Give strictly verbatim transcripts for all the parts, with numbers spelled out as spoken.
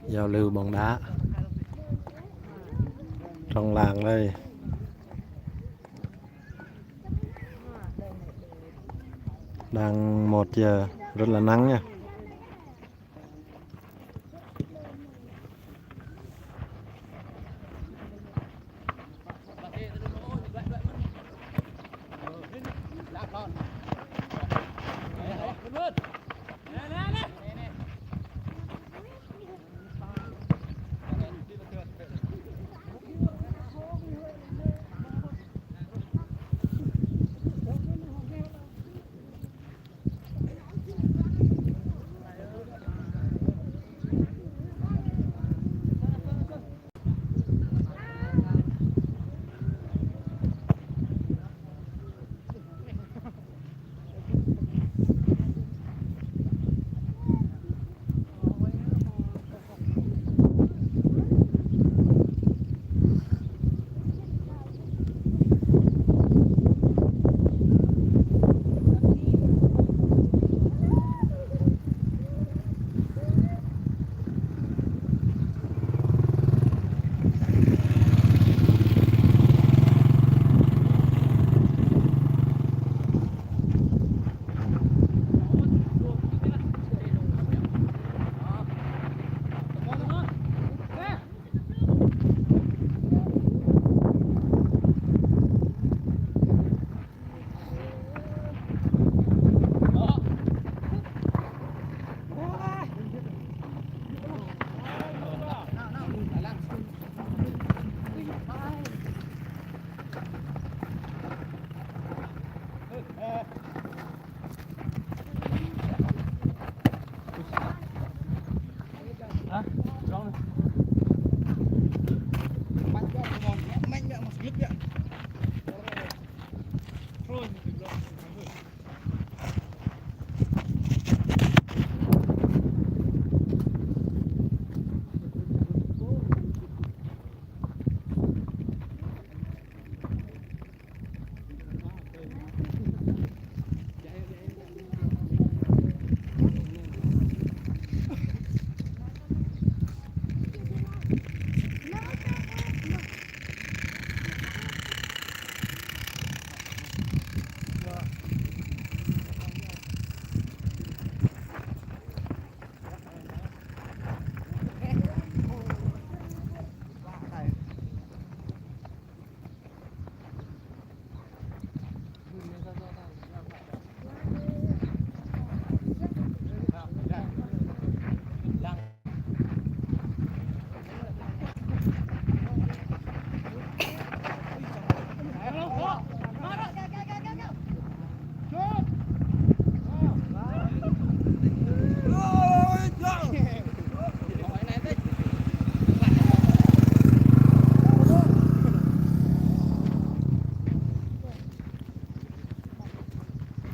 Giao lưu bóng đá trong làng đây. Đang một giờ, rất là nắng nha.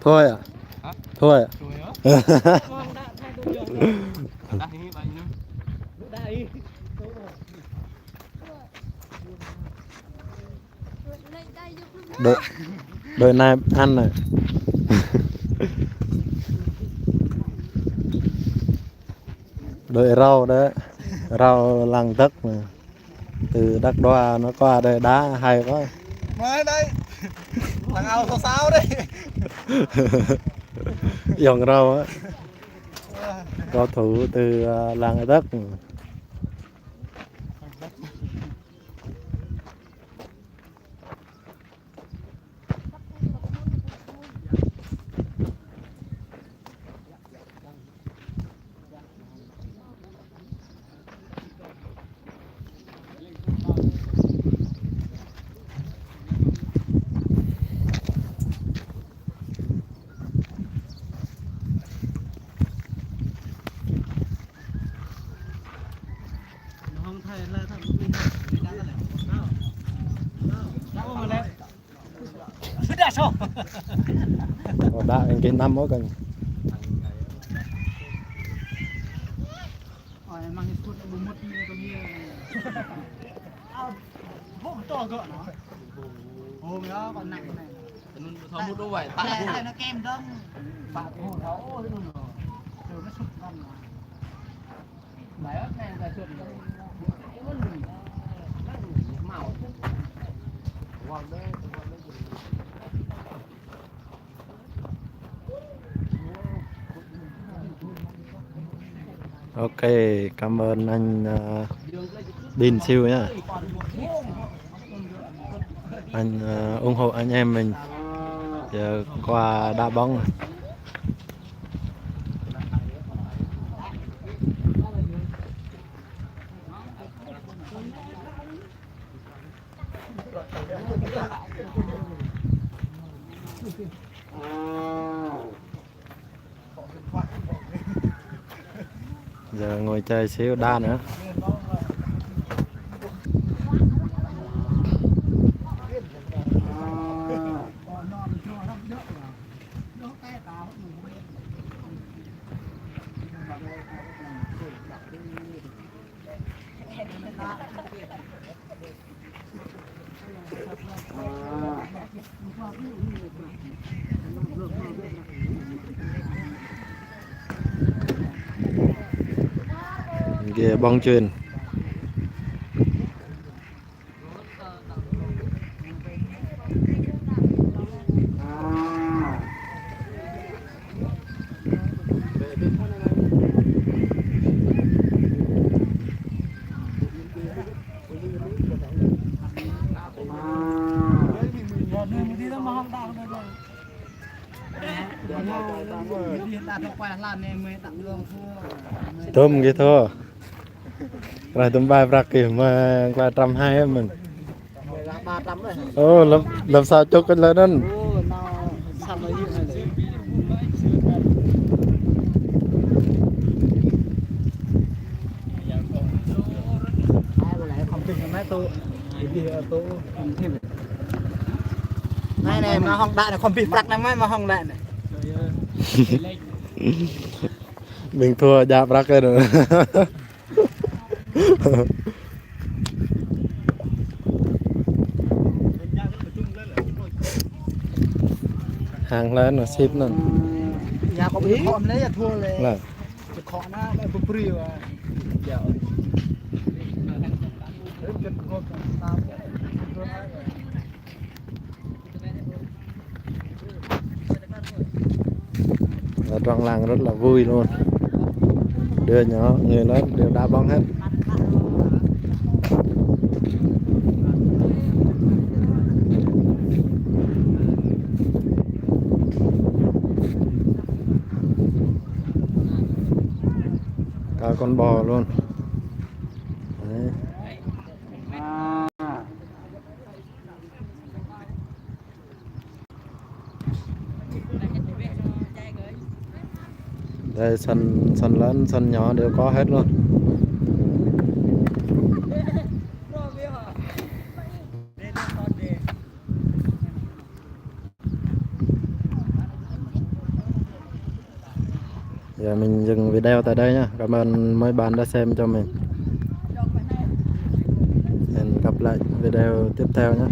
Thôi à? Hả? Thôi à? Đôi, đôi nai ăn nè. Đôi rau đấy. Rau lăng Dăk nè. Từ Đăk Đoa nó qua đây đá hay quá. Mới đây. Thằng ao sao sao đấy. Dòng rau á. Cầu thủ từ, à, làng Dăk. Ơ, đa anh cái năm mới cần. Ôi, mang cái suốt bù mút như tôi nghe. Ơ, bố to gỡ nó. Hôm đó còn nặng này. Sao mút đâu vậy? Tại, tại nó kem dong. Bạn hù thấu, ôi, nó. Rồi nó sụt con mà. Ok, cảm ơn anh, ờ, Đinh Siu nhá. Anh, ờ, ủng hộ anh em mình. Giờ qua đá bóng này. Giờ ngồi chơi xíu đá nữa. Ghe bóng chuyền. Tôm kơ thâo. Ră tôm ƀai prăk kơ mơ̆ng klă trăm hai mơ̆n. Ơ, lăm, lăm sa čô kơ lă anŭn. Anai, anai, mă hŏng đa anai, khŏm ƀĭ prăk anai, mă, mă hŏng đa anai. Ƀing thâo djă prăk anai. Hăng lĕ nó sip anŭn. Lĕ. Ở trong làng rất là vui luôn. Đưa nhỏ người lớn đều đá bóng hết. Cả con bò luôn. Đấy. Đây, sân, sân lớn, sân nhỏ đều có hết luôn. Giờ mình dừng video tại đây nhá. Cảm ơn mấy bạn đã xem cho mình. Hẹn gặp lại video tiếp theo nhé.